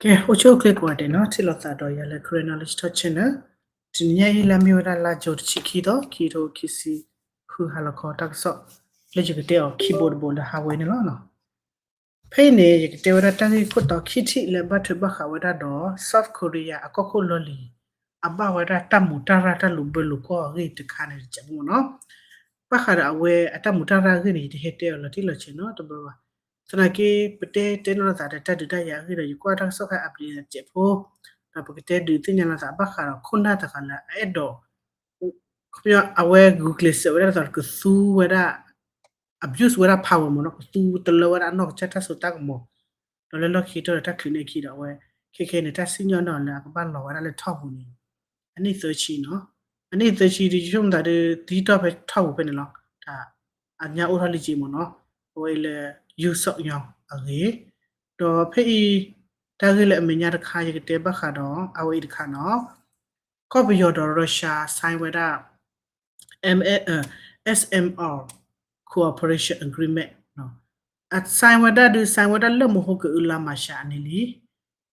ကဲ အိၣ်ဆူၣ်အိၣ်ချ့ကိးဂၤဒဲးနီၤ, ထံၣ်လိာ်သးဒီးယၤလၢ Karen Knowledge Talk Channel. တနံၤညါအံၤလၢအမ့ၢ်ဝဲဒၣ်လါ June တဆံခံသီ ခံကထိခံဆံဃု ဟါလီၤခီတၢ်ကစီၣ် လၢယကတဲအီၤခံဘိတဘိလၢဟါဝဲန့ၣ်လီၤ. ဖဲအံၤန့ၣ် ယကတဲဝဲဒၣ်တၢ်ဂ့ၢ်ခိၣ်တီခံထံၣ်လၢဘၣ်ထွဲဘၣ်ဃးဝဲဒၣ်ဒီး South Korea အကီၢ်ခိၣ်လီၢ်လံၤ အဘၣ်ဝဲဒၣ်တၢ်မူးတၢ်ရၢ်တၢ်လိာ်ဘၢလိာ်ကွီၢ်အဂ့ၢ်တခါန့ၣ်တစဲးဖိမ့ၢ်နီၤ. ဘၣ်ဃးဒီးအဝဲအတၢ်မူးတၢ်ရၢ်အဂ့ၢ်န့ၣ် ယတဟဲတဲအီၤလီၤတံၢ်လီၤဆဲးနီၤ တဘျီဘၣ်. သနာ်က့ ပတဲတဲနီၢ်လိာ်သးဒီးတၢ်ဒုးတၢ်ယၤအဂ့ၢ်ဒီး ယကွၢ်တၢ်ကစီၣ်ခါအပျ့ၤတစဲးဖိ ဒီးပကတဲဒုးသ့ၣ်ညါလိာ်သးဘၣ်ဃးဒီးခိၣ်နၢ်တဂၤလၢအအဲၣ်ဒိး အဝဲဂုာ်ကျဲးစၢးဝဲဒၣ်ဒီးကသူဝဲဒၣ် abuse ဝဲဒၣ် power မ့ၢ်နီၤ, ကသူတလၢဝဲဒၣ်အနီၢ်ကစၢ်တၢ်စိတၢ်ကမီၤ, ဒီးလၢလီၢ်ခံကတၢၢ်ဒီးတၢ်ချုးန့ၢ်အခံဒီးအဝဲ ခဲခဲန့ၣ် တၢ်စံၣ်ညီၣ်န့ၢ်အီၤလၢအကဘၣ်လီၤဝဲဒၣ်လၢထီၣ်ပူၤန့ၣ် အနံၣ်သၢဆံနီၤ. အနံၣ်သၢဆံဒီး ယဆိကမိၣ်သးဒီး သံတီၢ်ဖဲထီၣ်ပူၤဖဲန့ၣ်လီၤ. တၢ်အညါအိၣ်ထီၣ်လံက့မ့ၢ်နီၤ, အဝဲအံၤလၢ Yoon Suk Yeol အဂ့ၢ်, ဒီးဖဲအံၤ တၢ်ဂ့ၢ်လၢအမဲာ်ညါတခါ ယကတဲဘၣ်ဃးဒီး အဝဲအံၤတခါနီၤ, ကီၢ်ပယီၤဒီး Russia sign ဝဲဒၣ် SMR Cooperation Agreement အ sign ဝဲဒၣ်ဒုး sign ဝဲဒၣ်လၢမဟါကအုးလါမၢ်ၡးအနံၤလံ.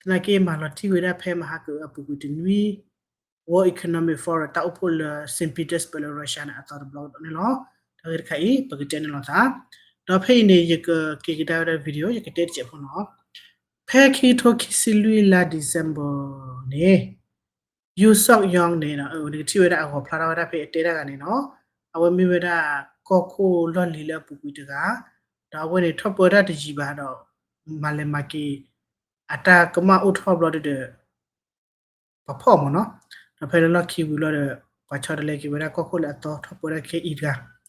သနာ်က့မၤလီၤတံၢ်ဝဲဒၣ်ဖဲမဟါကအုးအပူၤကွံာ်တနွံ World Economic Forum တၢ်အိၣ်ဖှိၣ်လၢ Saint Petersburg လၢ Russia န့ၣ် အသီတဘျီကဒီးန့ၣ်လီၤ. တၢ်ဂ့ၢ်တခါအံၤ ပကတဲန့ၣ်လိာ်သး, ဒီးဖဲအံၤန့ၣ် ယကက့ၤကဒါဝဲဒၣ် video ယကတဲတစဲးဖိနီၤ. ဖဲခံကထိခံဆံလွံၢ်လါ December န့ၣ် Yoon Suk Yeol န့ၣ် နကထံၣ်ဝဲဒၣ်အဂီၤဖျါထီၣ်ဝဲဒၣ်ဖဲအတဲတၢ်ဂၤန့ၣ်နီၤ, အဝဲမ့ၢ်ဝဲဒၣ်ကီၢ်ခိၣ်လီၢ်လံၤလၢအပူၤကွံာ်တဂၤ, ဒီးအဝဲန့ၣ်ထီၣ်ပၢတၢ်တယံာ်ဘၣ်ဒီး မၤလဲၤမၤက့ၤ အတၢ်ကမၣ်အိၣ်ထီၣ်ဘျီဒီး ပှၤဖီၣ်မ့ၢ်နီၤ, ဒီးဖဲလၢလီၢ်ခံဝံၤဘျီဒီး ပှၤဆီတလဲက့ၤဝဲဒၣ်ကီၢ်ခိၣ်လၢအသီထီၣ်ပၢတၢ်ခဲအံၤတဂၤ,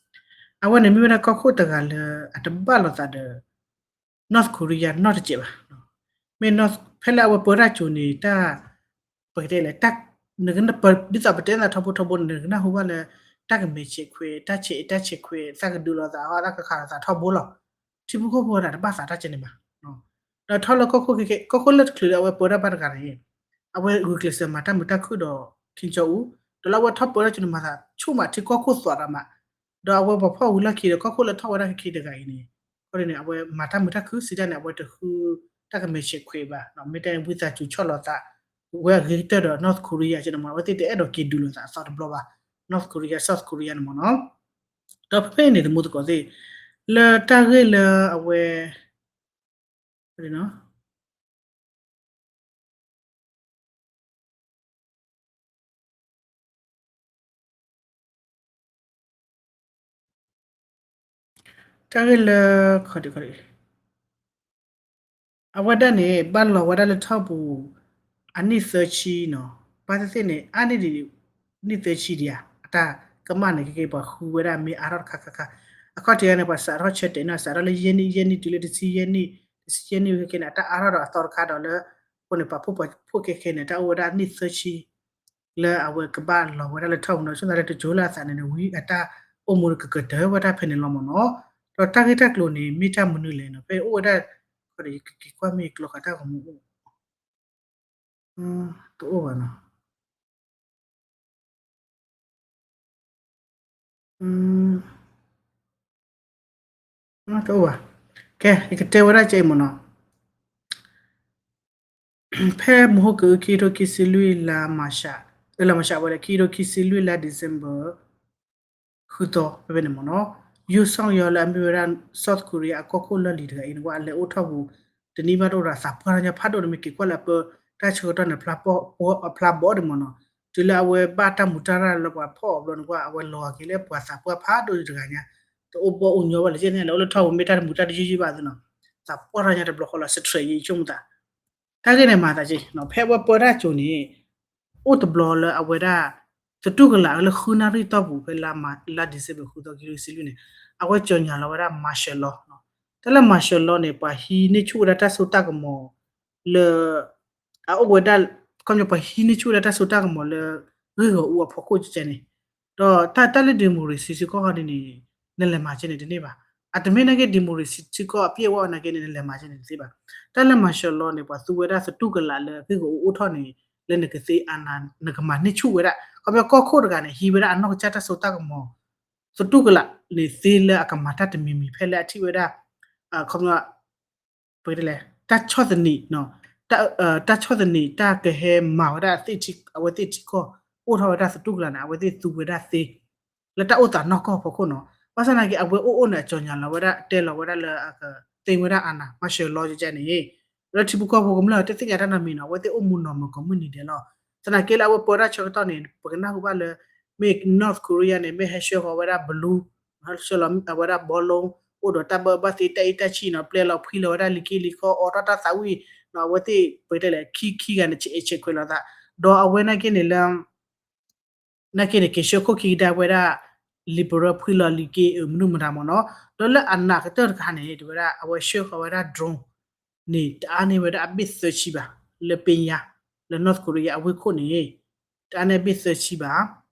အဝဲန့ၣ်မ့ၢ်ဝဲဒၣ်ကီၢ်ခိၣ်တဂၤလၢအတဘၣ်လိာ်သးဒီး North Korea နီတစဲးဘၣ်. မ့ၢ် ဖဲလၢအဝဲပၢတၢ်ကၠိၤန့ၣ် တၢ် ပကတဲလဲၣ် ဒ်သိးပတဲသးထီဘိထီဘိန့ၣ် နကနၢ်ဟူဘၣ်လၢ တၢ်ကမဲာ်ဆဲးခွဲး တၢ်ဆဲးအ့ၣ်တၢ်ဆဲးခွဲး သးကဒုးလိာ်သးအီၣ် သးကခးလိာ်သးထီဘိလီၤ. ထံဖိကီၢ်ဖိဝဲဒၣ်တဘၣ်သးတၢ်ကဲန့ၣ်ဘၣ်. ဒီးထီၣ်လၢကီၢ်ခိၣ်ခဲခဲ ကီၢ်ခိၣ်လၢတချုးလၢအဝဲပၢတၢ်ဘၣ်တဂၤန့ၣ် အဝဲဂုာ်ကျဲးစၢးမၤတၢ်မုာ်တၢ်ခုၣ်ဒီး Kim Jong Un, ဒီးလၢအဝဲထီၣ်ပၢတၢ်ကၠိၤန့ၣ် မၤသးဆိကမိၣ်ထံကီၢ်ခိၣ်သွးတၢ်မး, ဒီးအဝဲပှၤဖီၣ်ဝံၤလီၢ်ခံဒီး ကီၢ်ခိၣ်လၢထီၣ်ဝဲဒၣ်ခဲခဲတဂၤအံၤန့ၣ် ခီန့ၣ် အဝဲမၤတၢ်မုာ်တၢ်ခုၣ်စံးတၢ်န့ၣ် အဝဲတဃုတၢ်ကမဲာ်ဆဲးခွဲးဘၣ်, မ့ၢ်တဲဝံသးစူၤဆီၣ်လီၤသး ဝဲအဂ့ၤကတၢၢ်ဒီး North Korea ကဲန့ၣ်မ့ၢ် အဝဲသ့ၣ်တအဲၣ်ဒိးက့ၤဒုးလိာ်သးအသီတဘျီဘၣ်, North Korea South Korea န့ၣ်မ့ၢ်နီၤ. ဒီးဖဲဖဲအံၤန့ၣ် သမူသကိးသ့ၣ် လၢတၢ်ဂ့ၢ်လၢအဝဲ တၢ်ဂ့ၢ်လၢ ခီဒံးခီဒံး အဝဲဒၣ်န့ၣ် ဘၣ်လီၤဝဲဒၣ်လၢထီၣ်ပူၤ အနံၣ်သၢဆံနီၤ, ဘၣ်သ့ၣ်သ့ၣ်န့ၣ် အါန့ၢ်ဒံး နံၣ်သၢဆံဒံးဧါ, အတၢ်ကမၣ်န့ၣ် ကက့ၤပှၤဃုဝဲဒၣ်မ့ၢ်အါထီၣ်တခါခါခါ, အခီၣ်ထံးန့ၣ် ပှၤစးထီၣ်ဆၢတဲာ်န့ၣ် စးထီၣ်လၢယဲၢ်နံၣ် ယဲၢ်နံၣ်တုၤလၢတဆံယဲၢ်နံၣ်, တဆံယဲၢ်နံၣ်ခဲခဲန့ၣ် အတၢ်အါထီၣ်ဒီးအသီတခါဒီးလၢ အဃိန့ၣ် ပှၤဖှိၣ်ပှၤဖှိၣ်ခဲခဲန့ၣ် တၢ်အိၣ်ဝဲဒၣ်နံၣ်သၢဆံ လၢအဝဲကဘၣ်လီၤဝဲဒၣ်လၢထီၣ်ပူၤနီၤ, ဆိကမိၣ်သးလၢတကၠိၤလၢအသးန့ၣ် ဝံအတၢ်အိၣ်မူကကတၢၢ်ဝဲဒၣ်ဖဲန့ၣ်လီၤမ့ၢ်နီၤ. ဒီးတၢ်ဂ့ၢ်တၢ်ကျိၤန့ၣ် မ့ၢ်တၢ်မနုၤလဲၣ်နီၤ, ဖဲအိၣ်ဝဲဒၣ် ခီဒီး ယကက့ၤကွၢ်မ့ၢ်ကျိခးတၢ်ဂီၤမူအိၣ် တအိၣ်ဘၣ်နီၤ, တအိၣ်ဘၣ်. ကဲ ယကတဲဝဲဒၣ်ကဲအံၤမ့ၢ်နီၤ, ဖဲမဟါကအု ခံကထိခံဆံလွံၢ်လါမၢ်ၡး, လၢလါမၢ်ၡးဝဲလဲၣ် ခံကထိခံဆံလွံၢ်လါ December ဃုသီ ဖဲဖဲန့ၣ်မ့ၢ်နီၤ, Yoon Suk Yeol လၢအမ့ၢ်ဝဲဒၣ် South Korea အကီၢ်ခိၣ်လီၢ်လံၤတဂၤအံၤန့ၣ် ကွၢ်အလဲၤအိၣ်ထီၣ်ပူၤ တနံၣ်ဘၣ်တအိၣ်ဒီး သးပှၢ်ထီၣ်ညါဖးဒိၣ်န့ၣ် မ့ၢ်က့ၤကွၢ်လၢအပၢတၢ်ဆၢကတီၢ်န့ၣ် ဖျါဘီဒ်မ့ၢ်နီၤ, တုၤလၢအဝဲဘၣ်တၢ်မူးတၢ်ရၢ်လၢပှၤဖီၣ်အီၤဘျီန့ၣ် ကွၢ်အဝဲလီၤဂာ်က့ၤလၢပှၤသးပှၢ်ဖးဒိၣ်တဂၤညါ, တအိၣ်ဘီၣ်အိၣ်ညီဘၣ်လၢၤကဲန့ၣ် လဲၤအိၣ်လၢထီၣ်ပူၤမ့ၢ်တၢ်တမူးတၢ်တယုၢ်ယုၢ်ဘၣ်သ့နီၤ, သးပှၢ်ထီၣ်ညါတဘျီဃီလီၤ စထြဲးယံၤဆိကမိၣ်သး တၢ်ဂ့ၢ်န့ၣ်မၤသးက့ၤ ဖဲအဝဲပၢတၢ်ကၠိၤန့ၣ် အိၣ်တဘျီလၢအဝဲဒၣ် သတူၢ်ကလာ်လၢဃုနၣ်ရံၣ်တီၢ်ပူၤ ဖဲလါ December ဃုသီ ခံကထိခံဆံလွံၢ်န့ၣ် အဝဲကၠီၣ်ညါလီၤဝဲဒၣ် martial law, တၢ်လၢ martial law န့ၣ် ပှၤဟံးန့ၢ်ဆူၣ်ဝဲဒၣ်တၢ်စိတၢ်ကမီၤလၢ အအိၣ်ဝဲဒၣ် ခီပညီ ပှၤဟံးန့ၢ်ဆူၣ်ဝဲဒၣ်တၢ်စိတၢ်ကမီၤလၢ ဂ့ၢ်ဂီၤအူအဖီခိၣ်ကဲန့ၣ်, ဒီးတၢ်လၢ democracy စ့ၢ်ကီးန့ၣ်န့ၣ် နလဲၤမၤကဲန့ၣ်တန့ၢ်ဘၣ်. အတမ့ၢ်နာ်က့ democracy စ့ၢ်ကီးအပြည့်အဝနာ်က့န့ၣ် နလဲၤမၤကဲန့ၣ်တသ့ဘၣ်. တၢ်လၢ martial law န့ၣ် ပှၤသူဝဲဒၣ်သတူၢ်ကလာ်လၢဂ့ၢ်ဂီၤအူအိၣ်ထီၣ်န့ၣ် လၢနကသ့အါနၤ နကမၤန့ၢ်ဆူၣ်ဝဲဒၣ် ခီပညီကီၢ်ခိၣ်တဂၤန့ၣ် ဟံးဝဲဒၣ်အနီၢ်ကစၢ်တၢ်စိတၢ်ကမီၤ သတူၢ်ကလာ်န့ၣ်သ့လၢအကမၤတၢ်တမံၤမံၤ ဖဲလၢအထံၣ်ဝဲဒၣ် ခီပညီ ပကတဲလဲၣ် တၢ်ဆီၣ်သနံး တၢ်ဆီၣ်သနံး တၢ်ကဟဲမၤဝဲဒၣ် အဝဲသ့ၣ်ထံကီၢ် အိၣ်ထီၣ်ဝဲဒၣ်သတူၢ်ကလာ်န့ၣ် အဝဲသ့ၣ်သူဝဲဒၣ်သ့ လၢတၢ်အိၣ်သးနီၢ်ကီၢ်ဖီခိၣ်နီၤ. ဘၣ်ဆၣ်သနာ်က့ အဝဲအိၣ်အိၣ်န့ၣ် အကြော်ငြာလီၤဝဲဒၣ် တဲလီၤဝဲဒၣ်လၢအကသ့ဝဲဒၣ်အာဏာ martial law ကန့ၣ် လၢထံဖိကီၢ်ဖိကမျၢၢ်တသ့ၣ်ညါတၢ်နီတမံၤနီၤ အဝဲသ့ၣ်အိၣ်မူနီၤမုာ်ကိးမုၢ်နံၤဒဲးလီၤ. သနာ်က့လၢအဝဲပၢတၢ်ဆၢကတီၢ်န့ၣ် ပကနၢ်ဟူဘၣ်လၢ မ့ၢ် North Korea န့ၣ် မ့ၢ်ဟဲဆှၢဃီၤဝဲဒၣ် balloon ဆှၢလီၤဝဲဒၣ် ဘီလိ အိၣ်ဒီးတၢ်ဘၣ်အၢဘၣ်သီတၢ်အံၣ်တၢ်ဆံၣ်နီၤ ပျဲလီၤဖှံလီၤဝဲဒၣ်လံၤက့လံၤခီ အိးထီၣ်တၢ်သးဝံၣ်နီၤ အဝဲသ့ၣ် ပတဲလဲၣ် ခံခံဂၤန့ၣ် ဆဲးအဲးဆဲးခွဲးလိာ်သး ဒီးအဝဲနာ်က့န့ၣ်လၢ နာ်က့န့ၣ် က့ၤဆှၢခိၣ်ခံကဒါဝဲဒၣ် liberal ဖှံလီၤလံၤက့ မနုၤမတၤမ့ၢ်နီၤ. ဒီးလၢအနးကတၢၢ်တခါန့ၣ် တဲဝဲဒၣ် အဝဲဆှၢဃီၤဝဲဒၣ် drone န့ၣ် တအါန့ၢ်ဝဲဒၣ်အဘ့ၣ်သၢဆံဘၣ် လၢပ့ညါ လၢ North Korea အဝ့ၢ်ခိၣ်န့ၣ် တအါန့ၢ်အဘ့ၣ်သၢဆံဘၣ်.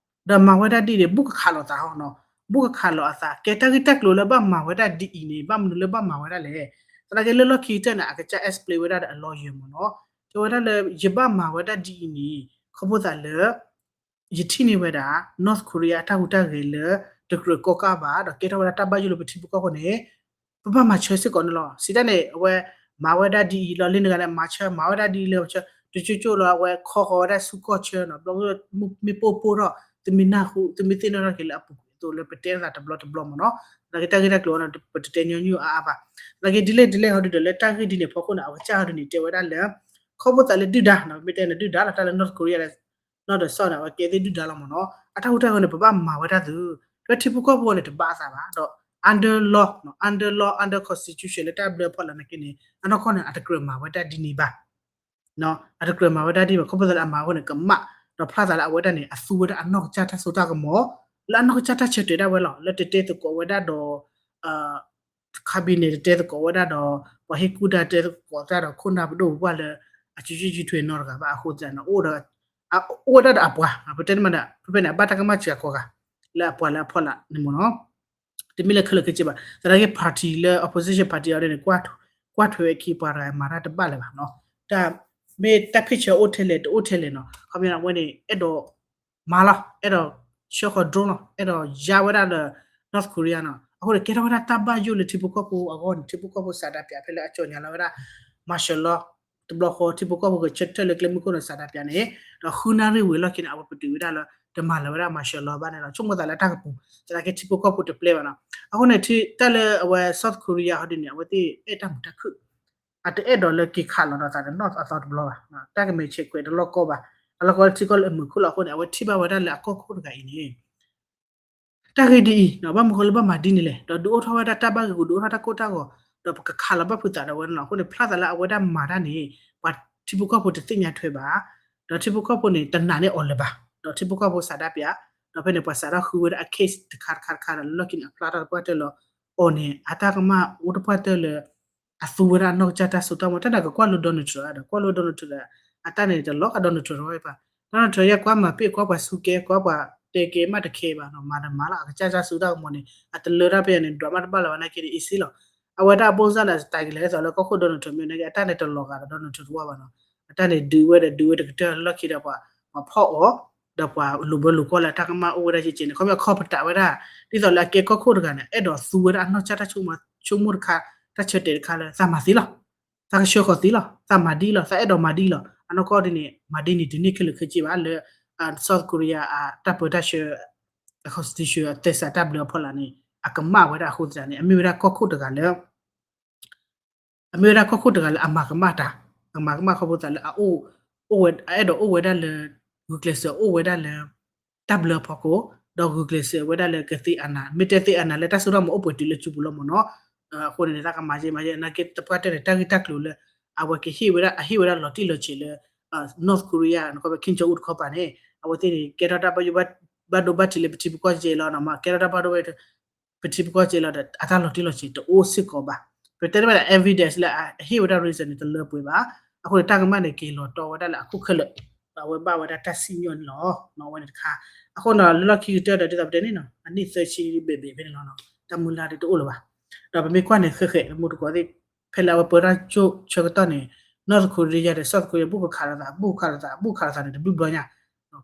ဒီးမၤဝဲဒၣ်ဒ်န့ၣ် ဘူးကခးလိာ်သးဟီနီၤ ဘူးကခးလိာ်အသး ကဲတၢ်ဂ့ၢ်တၢ်ကျိၤလၢဘၣ်မၤဝဲဒၣ်ဒ်အံၤန့ၣ် ဘၣ်မနုၤလၢဘၣ်မၤဝဲဒၣ်လဲၣ်. သနာ်က့လၢလီၢ်ခံကတၢၢ်န့ၣ် အကစၢ် explain ဝဲဒၣ်ဒီးအ lawyer မ့ၢ်နီၤ တဲဝဲဒၣ်လၢ ယဘၣ်မၤဝဲဒၣ်ဒ်အံၤန့ၣ် ခီဖျိသးလၢ ယထံၣ်န့ၢ်ဝဲဒၣ် North Korea အတၢ်ဟူးတၢ်ဂဲၤလၢ တကြၢးကီကါဘၣ် ဒီးကဲထီၣ်ဝဲဒၣ်တၢ်ဘၣ်ယိၣ်လၢပထံပကီၢ်အဃိန့ၣ် ပဘၣ်မၤဆၢစ့ၢ်ကီးန့ၣ်လီၤ. စံးတၢ်န့ၣ် အဝဲမၤဝဲဒၣ်ဒ်အံၤလီၤ လၢနဂၤန့ၣ် မၤဆၢ မၤဝဲဒၣ်ဒ်အံၤလၢဆၢ တကၠိကၠိလီၤ အဝဲခီဃီၤဝဲဒၣ်ဆူကီၢ်ဆၢနီၤ ဘျီမ့ၢ်ပိၢ်ပိၢ်ထီၣ် သုမ့ၢ်နၢ်ဟူ သုမ့ၢ်သ့ၣ်နီၣ်ထီၣ်က့ၤလၢအပူၤကွံာ်အသိးလၢပတဲသးတဘျီတဘျီမ့ၢ်နီၤ သနာ်က့တၢ်ဂ့ၢ်တၢ်ကျိၤန့ၣ် ပတတဲညီနုၢ်အါအါဘၣ်. သနာ်က့ဒ်လဲၣ်ဒ်လဲၣ်ဟီဒုဒီး လၢတၢ်ဂ့ၢ်ဒ်န့ၣ်ဖီခိၣ်န့ၣ် အကစၢ်ဟီဒုန့ၣ်တဲဝဲဒၣ်လၢ ခီဖျိသးလၢဒုၣ်ဒါနီၤ မ့ၢ်တဲန့ၣ်ဒုၣ်ဒါလီၤ တၢ်လၢ North Korea နီၢ်ဒီးစီၣ်န့ၣ် အဝဲကဲသ့ၣ်ဒုၣ်ဒါလီၤမ့ၢ်နီၤ အတၢ်ဟူးတၢ်ဂဲၤန့ၣ် ပဘၣ်မၤဝဲဒၣ်သု တၢ်ထံဖိကီၢ်ဖိန့ၣ် တဘၣ်အသးဘၣ် ဒီး under law under law under constitution လၢတၢ်ဘျၢအဖီလာ်နာ်က့န့ၣ် အနီၢ်ကီၢ်န့ၣ် အတကြၢးမၤဝဲဒၣ်ဒ်န့ၣ်ဘၣ် အတကြၢးမၤဝဲဒၣ်ဒ်ဘၣ် ခီဖျိသးလၢအမၤအဃိန့ၣ် ကမၣ် ဒီးဖျါသးလၢအဝဲဒၣ်န့ၣ် အသူဝဲဒၣ်အနီၢ်ကစၢ်တၢ်စိတၢ်ကမီၤ လၢအနီၢ်ကစၢ်တၢ်ဆၢတဲာ်ဒၣ်ဝဲလီၤ လၢတတဲသကိးဝဲဒၣ်ဒီး cabinet တတဲသကိးဝဲဒၣ်ဒီး ပှၤဟ့ၣ်ကူၣ်တၢ်တဲသကိးတၢ်ဒီးခိၣ်နၢ်ပဒိၣ်ပပှၢ်လၢ အကၠူကၠူကၠူထွဲနီတဂၤဘၣ်အဃိသတးန့ၣ် အိၣ်ဒီး အိၣ်ဝဲဒၣ်ဒီးအပှၤ ပတဲတမံၤဒီး ဖဲဖဲန့ၣ် အဘၣ်တၢ်ကမၣ်စှၤကိးဂၤ လၢအပှၤလၢအဖီလာ်န့ၣ်မ့ၢ်နီၤ တမ့ၢ်လၢခဲလၢာ်ခဲဆ့ဘၣ် သနာ်က့ party လၢ opposition party အီၤဒ်န့ၣ် ကွၢ်ထွဲဝဲခံပှၤတဂၤမၤတၢ်တဘၣ်လၢၤဘၣ်နီၤ တၢ် မ့ၢ်တၢ်ဖ့ၣ်ဆၢအိၣ်ထဲလဲၣ်တအိၣ်ထဲလဲၣ်နီၤ ခီပညီအဝဲန့ၣ် အဲၣ်ဒိးမၤလီၤ အဲၣ်ဒိးဆှၢဃီၤ drone လီၤ အဲၣ်ဒိးယါဝဲဒၣ်လၢ North Korea နီၤ အဃိန့ၣ် ကဲထီၣ်ဝဲဒၣ်တၢ်ဘၣ်ယိၣ်လၢထံဖိကီၢ်ဖိအဂီၢ်န့ၣ် ထံဖိကီၢ်ဖိစးဒးပၠးဖဲလၢအကၠီၣ်ညါလီၤဝဲဒၣ် martial law တဘျီဃီ ထံဖိကီၢ်ဖိကဆၢထၢၣ်လၢကျဲမုၢ်ခိၣ်န့ၣ်စးဒးပၠးန့ၣ် ဒီးဃုနၣ်ရံၣ်ဝံၤအလီၢ်ခံန့ၣ် အဝဲပတုာ်ဝဲဒၣ်လၢ တမၤလၢၤဝဲဒၣ် martial law ဘၣ်န့ၣ်လီၤ ဆိကမိၣ်သးလၢတၢ်ကပူၤ သနာ်က့ထံဖိကီၢ်ဖိတပျဲဘၣ်နီၤ အဃိန့ၣ် တၢ်လၢအဝဲ South Korea ဟီဒ်န့ၣ် အဝဲသ့ၣ်အဲၣ်တၢ်မုာ်တၢ်ခုၣ် အတအဲၣ်ဒိးလၢက့ၤခးလီၤဒီးသးဒီး North အသီတဘျီဘၣ် တၢ်ကမဲာ်ဆဲးခွဲးတလီၢ်ကီဘၣ် အလီၢ်ကီထံကီၢ်လၢအမုာ်ခိၣ်လီၤအဃိန့ၣ် အဝဲထံၣ်ဘၣ်ဝဲဒၣ်လၢအကီၢ်ခိၣ်တဂၤအံၤန့ၣ် တၢ်ဂ့ၢ်ဒ်အံၤ ဘၣ်မနုၤဃိလၢဘၣ်မၤဒ်န့ၣ်လဲၣ် ဒီးဒုးအိၣ်ထီၣ်ဝဲဒၣ်တၢ်ဘၣ်ဂ့ၢ်ဂူာ် ဒုးအိၣ်ထီၣ်တၢ်ကိၢ်တၢ်ဂီၤ ဒီးပကခးလီၤဘၣ်ဖုးသးဒီးဝဲန့ၣ်လီၤ အဃိန့ၣ် ဖျါသးလၢအဝဲဒၣ်မၤတၢ်န့ၣ် ပှၤထံဖိကီၢ်ဖိတသ့ၣ်ညါထွဲဘၣ် ဒီးထံဖိကီၢ်ဖိန့ၣ် တနာ်န့ၢ်အီၤလၢၤဘၣ် ဒီးထံဖိကီၢ်ဖိစးဒးပၠး ဒီးဖဲန့ၣ် ပှၤစးထီၣ်ဃုဝဲဒၣ်အ case တခါတခါတခါဒီး လၢလီၢ်ခံန့ၣ် အဖျါထီၣ်တပှၢ်တၢၢ်လၢအီၤန့ၣ် အတၢ်ကမၣ်အိၣ်တပှၢ်တၢၢ်လၢ အသူဝဲဒၣ်အနီၢ်ကစၢ်တၢ်စိတၢ်ကမီၤ တၢ်န့ၣ်ကကွၢ်လိ Donald Trump ဒီး ကွၢ်လိ Donald Trump ဒီး အတၢ်န့ၣ်တလီၤဂာ် Donald Trump တဝဲပၢ် Donald Trump ယဲၢ်ကွၢ်မၤပ့ၢ်ကွၢ်ပှၤစူးကဲ ကွၢ်ပှၤတဲကဲမးတခဲဘၣ်နီၤ မၤတမၤလီၤ အကစၢ်တၢ်စိတၢ်ကမီၤန့ၣ် အတလၢတၢ်ဖဲန့ၣ် ဒွးမးတဘၣ်လၢၤဘၣ်နာ်က့န့ၣ် အ့စ့လီၤ အဝဲဒၣ်အဘိၣ်စၢ်န့ၣ် အတၢ်ကလဲၤသိးလၢကီၢ်ခိၣ် Donald Trump မ့ၢ်နာ်က့ အတၢ်န့ၣ်တလီၤဂာ်ဒီး Donald Trump တဝဲဘၣ်နီၤ အတၢ်န့ၣ်ဒုးဝဲဒီးဒုးဝဲတကတၢၢ်လၢလီၢ်ခံဒီးပှၤ ပှၤဖီၣ်အီၤ ဒီးပှၤလိာ်ဘၢလိာ်ကွီၢ်လၢအတၢ်ကမၣ်အိၣ်ဝဲဒၣ်ကဲကဲန့ၣ် ခီပညီခီပတာ်ဝဲဒၣ် ဒ်သိးလၢအကဲကီၢ်ခိၣ်တဂၤန့ၣ် အဲၣ်ဒိးသူဝဲဒၣ်အနီၢ်ကစၢ်တၢ်ဆိကမိၣ်တခါ တၢ်ဆၢတဲာ်တခါလၢ သးမၤသ့လီၤ သးကဆှၢဃီၤသ့လီၤ သးမၤဒ်လီၤ သးအဲၣ်ဒိးမၤဒ်လီၤ အနီၢ်ကီၢ်ဒ်န့ၣ် မၤဒ်န့ၣ် တန့ၢ်ခဲလၢာ်ခဲဆ့ဘၣ်လၢ South Korea အတၢ်ပၢတၢ်ဆှၢ အ constitution အသဲစးတၢ်ဘျၢအဖီလာ်န့ၣ် အကမၣ်ဝဲဒၣ်အဃိသတးန့ၣ် အမ့ၢ်ဝဲဒၣ်ကီၢ်ခိၣ်တဂၤလၢ အမ့ၢ်ဝဲဒၣ်ကီၢ်ခိၣ်တဂၤလၢအမၤကမၣ်တၢ် အမၤကမၣ်ခီဖျိသးလၢအအိၣ် အိၣ်ဝဲ အအဲၣ်ဒိးအိၣ်ဝဲဒၣ်လၢ ဂုာ်ကျဲးစၢးအိၣ်ဝဲဒၣ်လၢ တၢ်ဘျၢအဖီခိၣ် ဒီးဂုာ်ကျဲးစၢးဝဲဒၣ်လၢကသ့အနး မ့ၢ်တဲသ့အနးလၢတၢ်စိတၢ်ကမီၤအိၣ်ပှဲၤတုၤလၢစုပူၤလီၤမ့ၢ်နီၤ အဃိန့ၣ် တၢ်ကမၤယဲမၤယဲ နာ်က့တပှၢ်တၢၢ်န့ၣ် တၢ်ဂ့ၢ်တၢ်ကျိၤလၢ အဝဲကဟ့ၣ်ဝဲဒၣ် အဟ့ၣ်ဝဲဒၣ်လီၤတံၢ်လီၤဆဲးလၢ North Korea နကီၢ်ဖဲ Kim Jong Un တခီပၤန့ၣ် အဝဲသ့ၣ်န့ၣ် ကဲထီၣ်တၢ်ဘၣ်ယိၣ်ဘၣ်ဒိဘၣ်ထံးလၢပထံပကီၢ်ကဲလီၤနီၤ ကဲထီၣ်တၢ်ဘၣ်ဒိဘၣ်ထံး ပထံပကီၢ်ကဲလီၤဒီး အတၢ်လီၤတံၢ်လီၤဆဲးတအိၣ်စ့ၢ်ကီးဘၣ်. ပတဲတမ့ၢ်ဒီး evidence လၢအဟ့ၣ်ဝဲဒၣ် reason န့ၣ် တလၢပှဲၤဘၣ်. အဃိန့ၣ် တၢ်ကမၣ်န့ၣ် က့ၤလီၤတီဝဲဒၣ်လၢအခိၣ်ခဲလၢာ်, ဒီးအဝဲဘၣ်ဝဲဒၣ်တၢ်စံၣ်ညီၣ်န့ၣ်လီၤ. အဝဲန့ၣ်တခါ, အဃိန့ၣ် လၢလီၢ်ခံကတၢၢ်ဒီး ဒ်သိးပတဲန့ၣ်နီၤ အနံၣ်သၢဆံဘျဲၣ်ဘျဲၣ်ဖဲန့ၣ်လီၤ. တၢ်မုၢ်လၢ်ဒ်တအိၣ်လၢၤဘၣ်. ဒီးပမ့ၢ်ကွၢ်န့ၣ် ဃဲးဃဲး မူတကိးသ့ၣ် ဖဲလၢအဝဲပၢတၢ်ကၠိဆၢကတီၢ်န့ၣ် North Korea ဒီး South Korea ဘူၣ်ကခးလိာ်သး ဘူၣ်ကခးလိာ်သး ဘူၣ်ကခးလိာ်သးန့ၣ် တဘျုးဘျီညါ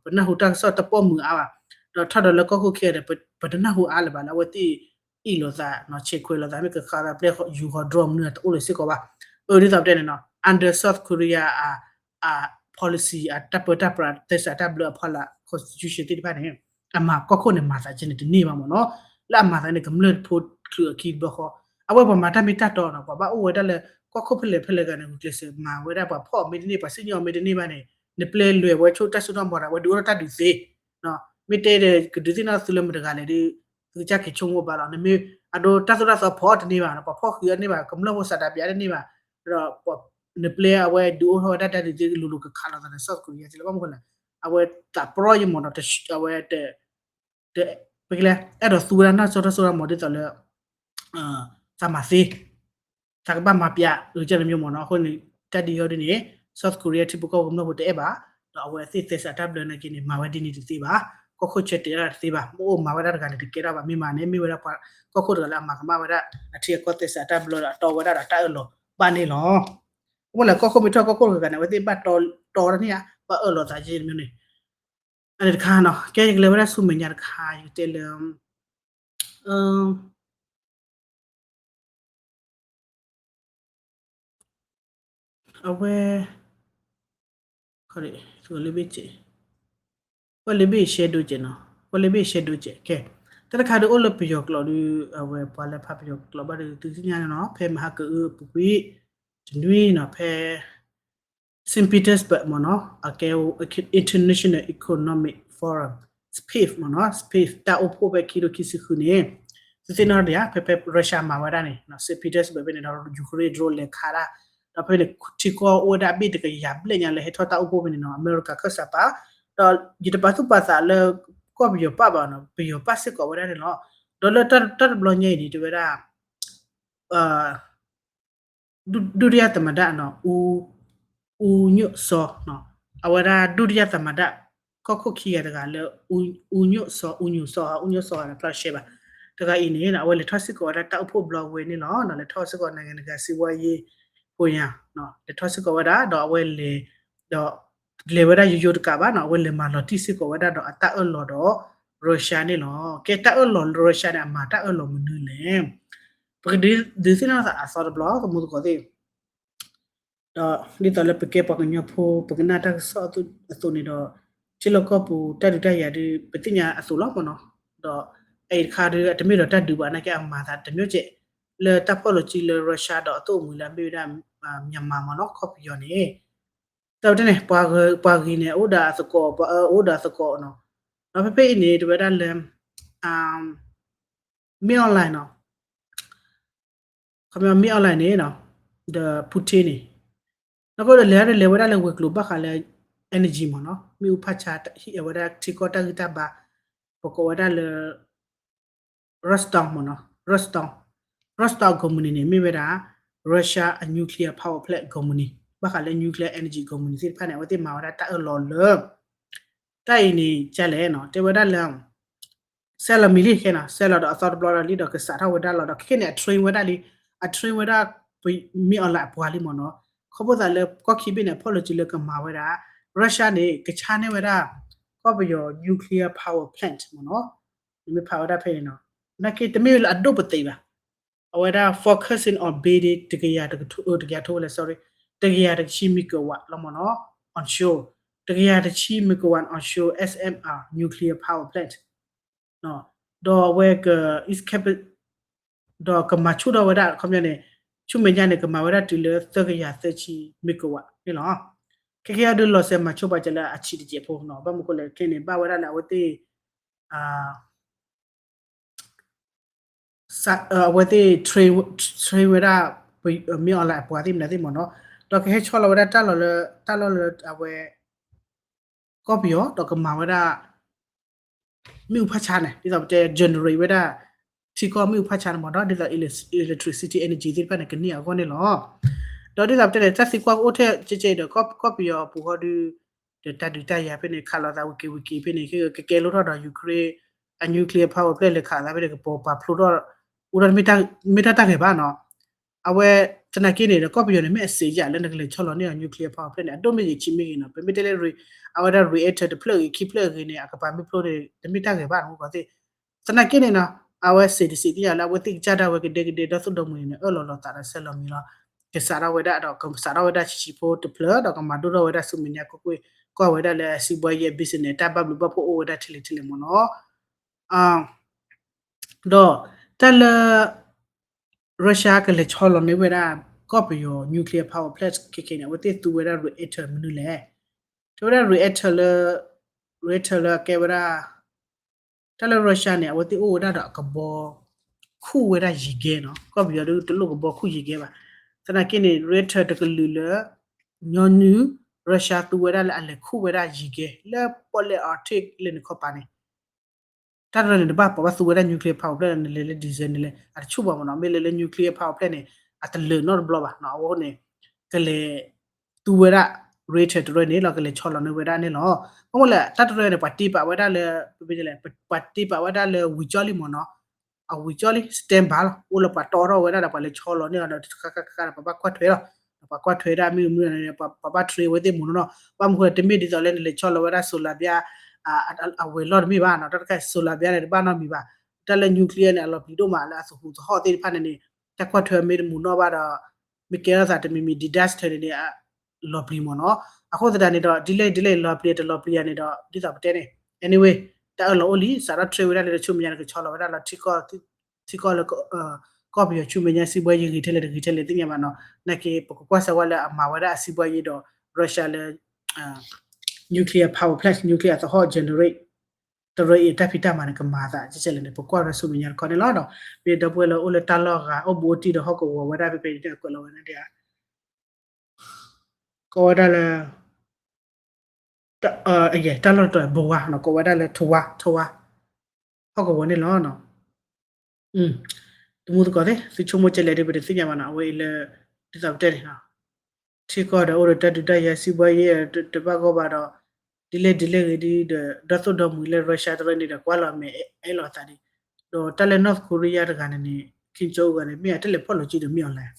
ပနၢ်ဟူတၢ်ကစီၣ်တပိာ်မုာ်အါဘၣ်. ဒီးထီၣ်ဒီးလၢကီၢ်ခိၣ်ခံဒီး ပတနၢ်ဟူအါလၢၤဘၣ်လၢအဝဲသ့ၣ်အ့ၣ်လိာ်သး ဆဲးခွဲးလိာ်သး မ့ၢ်ကခးသးပျဲယူၤဃီၤ drone မနုၤတအိၣ်လၢၤစ့ၢ်ကီးဘၣ်. အၢ ဒ်သိးပတဲန့ၣ်နီၤ under South Korea အ အ policy အတၢ်ပၢတၢ်ပြး သဲစးတၢ်ဘျၢအဖီလာ် constitution သ့ၣ်တဖၣ်န့ၣ် အမၤကီၢ်ခိၣ်န့ၣ် မၤသးကဲန့ၣ်တန့ၢ်ဘၣ်မ့ၢ်နီၤ. လၢအမၤသးန့ၣ် ကမျၢၢ်ဖိချုးအခံတဘျီဃီ, အဝဲပှၤမၤတၢ်မ့ၢ်တၢ်တီနီၤ ပှၤဘၣ်အိၣ်ဝဲဒၣ်လၢ ကီၢ်ခိၣ်ဖဲလဲၣ်ဖဲလဲၣ်ဂၤန့ၣ် ဂုာ်ကျဲးစၢးမၤဝဲဒၣ် ပှၤဖီၣ်အီၤမ့ၢ်တန့ၢ် ပှၤစံၣ်ညီၣ်အီၤမ့ၢ်တန့ၢ်ဘၣ်န့ၣ် နပျဲလွဲၢ်ဝဲဆိတၢ်စိတၢ်ကမီၤဒီး အဝဲဒုးအိၣ်ထီၣ်တၢ်ဒုးသ့ မ့ၢ်တဲဒီး ကဒုးသ့ၣ်နီၣ်သုလၢမတၤတဂၤလဲၣ်ဒီး သုကစၢ်က့ၤဆိကမိၣ်ဘၣ်လီၤ. နမ့ၢ်အဒိတၢ်သိၣ်တၢ်သီဖီအီၤတန့ၢ်ဘၣ်, ပှၤဖီၣ်ဃံးအီၤတန့ၢ်ဘၣ်, ကမျၢၢ်ဖိစးဒးပျးတန့ၢ်ဘၣ်, ဒီး နပျဲအဝဲဒုးအိၣ်ထီၣ်ဝဲဒၣ်တၢ်ဒုးသ့ လိၤလိၤကခးလိာ်သးဒီး South Korea လၢဘၣ်မနုၤလဲၣ်, အဝဲသးပရီယမ့ၢ်နီၤ, အဝဲ ပကလဲၤ အဲၣ်ဒိးသူဝဲဒၣ်နီၢ်စိတၢ်စိတၢ်ကမီၤ ဒ်သိးလၢ သးမၤသ့ သးကဘၣ်မၤပျး အကစၢ်တမံၤမ့ၢ်နီၤ. အဃိန့ၣ် တၢ်ဒ်အံၤဒ်န့ၣ် South Korea ထံဖိကီၢ်ဖိကမျၢၢ်ဖိတအဲၣ်ဘၣ်, ဒီးအဝဲသ့ၣ်သဲစးတၢ်ဘျၢနာ်က့န့ၣ် မၤဝဲဒ်န့ၣ်တသ့ဘၣ်, ကီၢ်ခိၣ်ဆၢတဲာ်ဒၣ်တသ့ဘၣ်, မ့ၢ်အိၣ်မၤဝဲဒၣ်တဂၤန့ၣ် တကဲထီၣ်ဘၣ်, မ့ၢ်မၤန့ၣ် မ့ၢ်ဝဲဒၣ်ပှၤကီၢ်ခိၣ်တဂၤလၢအမၤကမၣ်ဝဲဒၣ် အထံအကီၢ်သဲစးတၢ်ဘျၢဒီးအတီဝဲဒၣ်ဒီးတၢ်အၢၣ်လီၤဘၣ်န့ၣ်လီၤ. အဃိလၢကီၢ်ခိၣ်မ့ၢ်ထီၣ်ကီၢ်ခိၣ်တဂၤန့ၣ် အဝဲသ့ၣ်ဘၣ်တီတန့ၢ်ဧါ, ဘၣ်အၢၣ်လီၤသးက့မ့ၢ်န့ၣ် အန့ၣ်တခါနီၤ, ကဲယကလဲၤဝဲဒၣ်ဆူမဲာ်ညါတခါ ယကတဲလၢ အဝဲ လၢဘ့ၣ်စဲး, ဝဲလၢဘ့ၣ်ရှဲဒိကဲးနီၤ, ဝဲလၢဘ့ၣ်ရှဲဒိကဲး, ကဲ တၢ်တခါဒီးအိၣ်လၢပယီၤကျိာ်ဒီး အဝဲပှၤလၢဖးပယီၤကျိာ်ဘၣ်ဒီး သုသ့ၣ်ညါန့ၣ်နီၤ, ဖဲမဟါကအုအပူၤကွံာ် တနွံနီၤ, ဖဲ Saint Petersburg မ့ၢ်နီၤ, အကဲ International Economic Forum, SPEF မ့ၢ်နီၤ, SPEF တၢ်အိၣ်ဖှိၣ်ဖဲခံကထိခံဆံဃုန့ၣ် သုသ့ၣ်နီၣ်ဒံးဧါ, ဖဲဖဲ Russia မၤဝဲဒၣ်န့ၣ် Saint Petersburg ဖဲန့ၣ်ဒီး Ukraine drone လဲၤခးဒၣ်, ဒီးဖဲန့ၣ် ထံကီၢ်အိၣ်ဝဲဒၣ်ဘ့ၣ်တကယၤဘျဲၣ်ညါလၢဟဲထီၣ်တၢ်အိၣ်ဖှိၣ်ဖဲန့ၣ်နီၤ, အမဲရကၤခၢၣ်စးပၤ, ဒီးယတပာ်သူၣ်ပာ်သးလၢ ကီၢ်ပယီၤပာ်ဘၣ်နီၤ, ပယီၤပာ်စ့ၢ်ကီးဝဲဒၣ်န့ၣ်လီၤ. ဒီးလၢတၢ်တဘျီညါအံၤန့ၣ် တဲဝဲဒၣ် ဒုတိယသမ္မတ ဦးညွန့်စော အဝဲဒၣ် ဒုတိယသမ္မတ ကီၢ်ခိၣ်ခံဂၤတဂၤလၢ ဦးညွန့်စော ဦးညွန့်စော ဦးညွန့်စော န့ၣ် ဖျါရှဲဘၣ်, တဂၤအံၤန့ၣ် အဝဲလဲၤထီၣ်စ့ၢ်ကီးဝဲဒၣ်တၢ်အိၣ်ဖှိၣ်ဘျီဝဲန့ၣ်လီၤ, လဲၤထီၣ်စ့ၢ်ကီး နိုင်ငံတကာစီးပွားရေး forum လဲၤထီၣ်စ့ၢ်ကီးဝဲဒၣ် ဒီးအဝဲလဲၤ ဒီးလဲၤဝဲဒၣ်ယိယိတကးဘၣ်နီၤ, အဝဲလဲၤမၤလီၤတံၢ်စ့ၢ်ကီးဝဲဒၣ်ဒီးအတၢ်အၢၣ်လီၤဒီး Russia န့ၣ်လီၤ. ကဲတၢ်အၢၣ်လီၤလၢ Russia န့ၣ် အမၤတၢ်အၢၣ်လီၤမနုၤလဲၣ်. ပကဒုးသ့ၣ်နီၣ်သးအသီတဘျီ သမူသကိးသ့ၣ် ဒီးဒ်သိးလၢပကဲပှၤကညီဖိ ပကနၣ်တၢ်ကစီၣ်အသိးန့ၣ်ဒီး ထံလီၢ်ကီၢ်ပူၤတၢ်ဒုးတၢ်ယၤဒုး ပသ့ၣ်ညါအသိးလီၤမ့ၢ်နီၤ, ဒီးအအံၤတခါဒုး အတမ့ၢ်ဒီးတၢ်ဒုးဘၣ် နာ်က့အမၤသးတမျိုးကဲး လၢတၢ်ဖီၣ်လိာ်စုလၢ Russia ဒီးအသိၣ်အမှံၤလၢအမ့ၢ်ဝဲဒၣ် မြန်မာ မ့ၢ်နီၤ ကီၢ်ပယီၤန့ၣ် တၢ်တဲန့ၣ် ပှၤဂ့ၤန့ၣ် အိၣ်ဒီးအသကိး ပှၤအၢအိၣ်ဒီးအသကိးနီၤ, ဒီးဖဲဖဲအံၤန့ၣ် တဝဲဒၣ်လၢ မင်းအောင်လှိုင်နီၤ, ခီပညီ မင်းအောင်လှိုင်န့ၣ်နီၤ, ဒီး Putin န့ၣ်, နီၢ်ကီၢ်ဒီးလဲၤဒၣ်လဲၤဝဲဒၣ်လၢဝ့ၢ်ကျိၤဘၣ်ဃးလၢ energy မ့ၢ်နီၤ, မ့ၣ်အူဖးဆါ ဟ့ၣ်အဝဲဒၣ်ထံကီၢ်တၢ်ဂံၢ်တၢ်ဘါ, ပကိးဝဲဒၣ်လၢ Rostov မ့ၢ်နီၤ, Rostov, Rostov ကုမ္ပဏီန့ၣ် မ့ၢ်ဝဲဒၣ် Russia အ nuclear power plant ကုမ္ပဏီ ဘၣ်ဃးလၢ nuclear energy ကုမ္ပဏီ သ့ၣ်တဖၣ်န့ၣ် အဝဲသ့ၣ်မၤဝဲဒၣ်တၢ်အၢၣ်လီၤလၢ တၢ်အံၤန့ၣ် ကလဲၣ်နီၤ, တဲဝဲဒၣ်လၢ ဆဲးလီၤမံၤလံခဲနီၤ, ဆဲးလီၤဒီးအသီတဘျီဒီးလံဒီးကစးထီၣ်ဝဲဒၣ်လီၤဒီး ခဲခဲန့ၣ် အ train ဝဲဒၣ်လံ, အ train ဝဲဒၣ် မင်းအောင်လှိုင် အပှၤလံမ့ၢ်နီၤ, ခီဖျိသးလၢကီၢ်ခံဘ့ၣ်န့ၣ် အဖီၣ်လိာ်စုလၢကမၤဝဲဒၣ် Russia န့ၣ် ကဆါန့ၢ်ဝဲဒၣ် ကီၢ်ပယီၤ nuclear power plant မ့ၢ်နီၤ, နမ့ၢ်ဖးဝဲဒၣ်ဖဲန့ၣ်နီၤ, နာ်က့တမ့ၢ်လၢအဒိၣ်ပသံးဘၣ်, အဝဲဒၣ် focusing on building တကယၤတကထိ, တကယၤထိဝဲလဲၣ် sorry, တကယၤတဆံ megawatt လီၤမ့ၢ်နီၤ, onshore, တကယၤတဆံ megawatt onshore S M R nuclear power plant ဒီးအဝဲက is cap ဒီးကမၤဆူၣ်ထီၣ်ဝဲဒၣ် ခီပညီန့ၣ် ဆူမဲာ်ညါန့ၣ် ကမၤဝဲဒၣ်တုၤလၢ သၢကယၤသၢဆံ megawatt န့ၣ်လီၤ. ခဲခဲအံၤဒုးလီၤစဲးမၤဆိပာ်စၢၤလၢအဆံးတကဲးဖိနီၤ, ဘၣ်မနုၤဃိလဲၣ်ခဲန့ၣ် ဘၣ်ဝဲဒၣ်လၢအဝဲသ့ၣ် အဝဲသ့ၣ် train ဝဲဒၣ် မင်းအောင်လှိုင် အပှၤသ့ၣ်မနုၤသ့ၣ်မ့ၢ်နီၤ, ဒီးကဟဲဆီလီၤဝဲဒၣ်တၢ်လီၢ်လၢ တၢ်လီၢ်လၢအဝဲ ကီၢ်ပယီၤ ဒီးကမၤဝဲဒၣ် မ့ၣ်အူဖးဆါန့ၣ် ဒ်သိးပတဲ generate ဝဲဒၣ် ထံကီၢ်မ့ၣ်အူဖးဆါန့ၣ်မ့ၢ်နီၤ, ဒ်သိး electricity energy သ့ၣ်တဖၣ်န့ၣ် ကန့ၢ်အဂီၢ်န့ၣ်လီၤ. ဒီးဒ်သိးပတဲန့ၣ် တၢ်သံကွၢ်ကအိၣ်ထဲကဲကဲဒီး ကီၢ်ပယီၤအပူၤဃီဒုး ဒီးတၢ်ဒုးတၢ်ယၤဖဲန့ၣ် ခးလိာ်သးဝံၤက့ၤဝံၤက့ၤဖဲန့ၣ် ကကဲလိၣ်ထီၣ်ဒီး Ukraine အ nuclear power plant လဲၤခးသးဖဲန့ၣ် ကပီၤပာ်ဖျိထီၣ် အိၣ်ဒီးမ့ၢ်တၢ်တၢ်ဂဲၤဘၣ်နီၤ. အဝဲ သနာ်က့န့ၣ်ဒီး ကီၢ်ပယီၤန့ၣ် မ့ၢ်အစ့ယၤလၢနကလဲၤဆီလီၤန့ၢ်အီၤ nuclear power plant န့ၣ် အဒိၣ်မ့ၢ်ဂ့ၤဆံးမ့ၢ်ဂ့ၤနီၤ, ပမ့ၢ်တဲလၢ အဝဲဒၣ် reactor တဖျၢၣ်ဂ့ၤခံဖျၢၣ်ဂ့ၤန့ၣ် အကပၤမ့ၢ်ဖျိန့ၣ် တမ့ၢ်တၢ်ဂဲၤဘၣ်နီၤ သ့ၣ်. သနာ်က့န့ၣ်နီၤ အဝဲစ့းတစံးသ့ၣ်ညါလၢအဝဲသ့ၣ်ကစၢ်ဒၣ်ဝဲကဒဲကဒဲဒီသိၣ်ဒီမှံၤန့ၣ် အၢၣ်လီၤလီၤသးဒီးဆဲးလီၤမံၤလီၤ. ကစးထီၣ်ဝဲဒၣ်ဒီး ကစးထီၣ်ဝဲဒၣ်ဆံးဆံးဖိတဖျၢၣ် ဒီးကမၤဒိၣ်ထီၣ်ဝဲဒၣ်ဆူမဲာ်ညါကွ့ၢ်ကွ့ၢ် ကွၢ်ဝဲဒၣ်လၢအစီးပွားရေး business တၢ်ဘၣ်ဘျုးဘၣ်ဖှိၣ်အိၣ်ဝဲဒၣ်ထဲလဲၣ်ထဲလဲၣ်မ့ၢ်နီၤ. ဒီးတၢ်လၢ Russia ကလဲၤဆီလီၤန့ၢ်ဝဲဒၣ် ကီၢ်ပယီၤ nuclear power plant ခဲခဲန့ၣ် အဝဲသ့ၣ်သူဝဲဒၣ် reactor မနုၤလဲၣ်. တဲဝဲဒၣ် reactor လၢ reactor လၢအကဲဝဲဒၣ် တၢ်လၢ Russia န့ၣ် အဝဲသ့ၣ်အိၣ်ဝဲဒၣ်ဒီးအကဘီ ခူၣ်ဝဲဒၣ်ယံၤကဲနီၤ. ကီၢ်ပယီၤဒုးတလိၣ်ကဘီခူၣ်ယံၤကဲဘၣ်. သနာ်က့န့ၣ် reactor တကလုာ်လၢ ညီနုၢ် Russia သူဝဲဒၣ်လၢအလဲၤခူၣ်ဝဲဒၣ်ယံၤကဲ လၢပီၣ်လဲၣ် Arctic လၢန့ၣ်ခီပၤန့ၣ် တၢ်တရၢန့ၣ် တဘၣ်ပှၤဘၣ်သူဝဲဒၣ် nuclear power plant န့ၣ် လဲၤလၢ diesel န့ၣ်လဲၣ် အတဆူၣ်ဘၣ်မ့ၢ်နီၤ. မ့ၢ်လဲၤလၢ nuclear power plant န့ၣ် အတလၢာ်နီတဘျီဘၣ်နီၤ. အဝဲန့ၣ် ကလဲၤ သူဝဲဒၣ် reactor တရၢန့ၣ်လီၤ ကလဲၤဆီလီၤန့ၢ်ဝဲဒၣ်န့ၣ်လီၤ. ဘၣ်မနုၤလဲၣ် တၢ်တရၢန့ၣ် ပှၤတ့ပာ်ဝဲဒၣ်လၢ ပမ့ၢ်လဲၣ် ပှၤတ့ပာ်ဝဲဒၣ်လၢဝံၤကၠီလံမ့ၢ်နီၤ. အဝံၤကၠီလံ stand by လီၤ အိၣ်လၢပှၤတီထီၣ်ဝဲဒၣ်ဒီး ပှၤလဲၤဆီလီၤန့ၢ်လီၤဒီး တခါခါခါဒီး ပှၤဘၣ်ကွၢ်ထွဲလီၤ. ပှၤကွၢ်ထွဲဒၣ်မ့ၢ်မနုၤန့ၣ် ပှၤဘၣ် train ဝဲသ့ၣ်မ့ၢ်နီၤ. ဘၣ်မနုၤဃိလဲၣ် တမ့ၢ်ဒ်သိးလၢနလဲၤဆီလီၤဝဲဒၣ် solar ဘျါ အဝဲၤလီၢ်တမ့ၢ်ဘၣ်နီၤ. တၢ်တခါ solar ဘျါန့ၣ် တဘၣ်နီတမံၤဘၣ်. တၢ်လၢ nuclear န့ၣ် အလီၤပျံၤဒိၣ်မးလၢအသဟူးသဟီၣ်သ့ၣ်တဖၣ်န့ၣ်န့ၣ် တၢ်ကွၢ်ထွဲမ့ၢ်တမုာ်နီၣ်ဘၣ်ဒီး မ့ၢ်ကဲထီၣ်သးတမံၤမံၤ disaster န့ၣ်န့ၣ် လီၤပျံၤမ့ၢ်နီၤ. အဃိသတးန့ၣ်ဒီး ဒ်လဲၣ်ဒ်လဲၣ် လီၤပျံၤတလီၤပျံၤယၤန့ၣ်ဒီး ဒ်သိးပတဲန့ၣ် anyway တၢ်အၢၣ်လီၤအိၣ်လံ စးထီၣ် train ဝဲဒၣ်လၢတဆူမဲာ်ညါန့ၣ် ကဆီလီၤဝဲဒၣ်လီၤ ထံကီၢ်လၢ ကီၢ်ပယီၤဆူမဲာ်ညါ စီးပွားရေးဂ့ၤထဲလဲၣ်တဂ့ၤထဲလဲၣ်သ့ၣ်ညါဘၣ်နီၤ. နာ်က့ ပကကွၢ်စၢၤဝဲလၢအမၤဝဲဒၣ်အစီးပွားရေးဒီး Russia လၢ nuclear power plant nuclear သဟီၣ် generate တရၢအံၤတၢ်ဖံးတၢ်မၤန့ၣ် ကမၤအသးကဲလဲၣ်န့ၣ် ပကွၢ်ဝဲဆူမဲာ်ညါတခီန့ၣ်လီၤ. ဒီးမ့ၢ်ဒီပုၢ်ဝဲၢ်လၢအိၣ်လၢတၢ်လီၢ်ဂၤ အိၣ်ဘူးအိၣ်တံၢ်ဒီးဟီၣ်ကဝီၤဝဲဒၣ်ဖဲဖဲန့ၣ် အကွဲးလီၤဝဲဒၣ်ဒ် ကိးဝဲဒၣ်လၢ တၢ်လီၢ်တတီၤ ဘဝါနီၤ ကိးဝဲဒၣ်လၢထဝါ ထဝါ ဟီၣ်ကဝီၤန့ၣ်လီၤ. တမူသကိးသ့ၣ် သုဆိကမိၣ်ကဲလဲၣ်ဒီး ပတသ့ၣ်ညါဘၣ်နီၤ. အဝဲအံၤလၢ ဒ်သိးပတဲန့ၣ် ထံကီၢ်ဒီးအိၣ်ဒီးတၢ်ဒုးတၢ်ယၤ စီးပွားရေးတဘၣ်ဂီၢ်ဘၣ်ဒီး ဒ်လဲၣ်ဒ်လဲၣ်ဂ့ၤဒ်ဒီး ဒီသိၣ်ဒီမှံၤလၢ Russia တရၢန့ၣ်ဒီး ကွၢ်လီၤမဲာ်အဲၣ်လီၤသးဒ် ဒီးတၢ်လၢ North Korea တဂၤန့ၣ်န့ၣ် Kim Jong Un တဂၤန့ၣ် မ့ၢ်အတလဲၤဖီၣ်လိာ်စုဒီးမ့ၢ်အီၤလဲၣ်.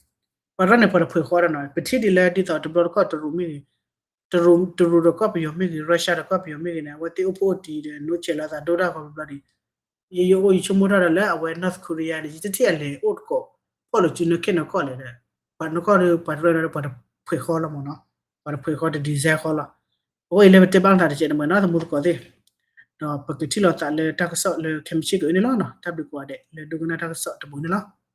ပှၤတရၢန့ၣ် ပှၤတဖှဲးဃီဒီးနီၤ ပထံၣ်ဒ်လၢဒ်သိးတဘျီတခီၣ်တရူးမ့ၢ်ဂ့ၤ တရူး တရူးဒီးကီၢ်ပယီၤမ့ၢ်ဂ့ၤ Russia ဒီးကီၢ်ပယီၤမ့ၢ်ဂ့ၤန့ၣ် အဝဲသ့ၣ်အိၣ်ဖှိၣ်အိၣ်တံၤဒီး နိဆဲးလီၤသးဒိၣ်တၢ်ဂီၤဘျီဘျီဒ် ယယအိၣ်ယဆိကမိၣ်ထီၣ်ဒီးလၢအဝဲ North Korea န့ၣ် ယတထံၣ်အလဲၤအိၣ်တကိး ဖီၣ်လိာ်စုနီၢ်ခဲနီၢ်ကီၢ်လဲၣ်ဒီး ပှၤနီၢ်ကီၢ်ဒီး ပှၤတရၢဒီး ပှၤတဖှဲးဃီလီၤမ့ၢ်နီၤ ပှၤတဖှဲးဃီတ design ဃီလီၤ. အဃိအံၤလၢပတဲဘၣ်နသးတကဲးန့ၣ်မ့ၢ်နီၤ သမူသကိးသ့ၣ် ဒီးပကထံၣ်လိာ်သးလၢတၢ်ကစီၣ်လၢခဲမုၢ်ဆ့ၣ်ကအိၣ်န့ၣ်လီၤ. တၢ်ဘျုးကိးဂၤဒဲးလၢဒိကနၣ်တၢ်ကစီၣ်တပူၤန့ၣ်လီၤ.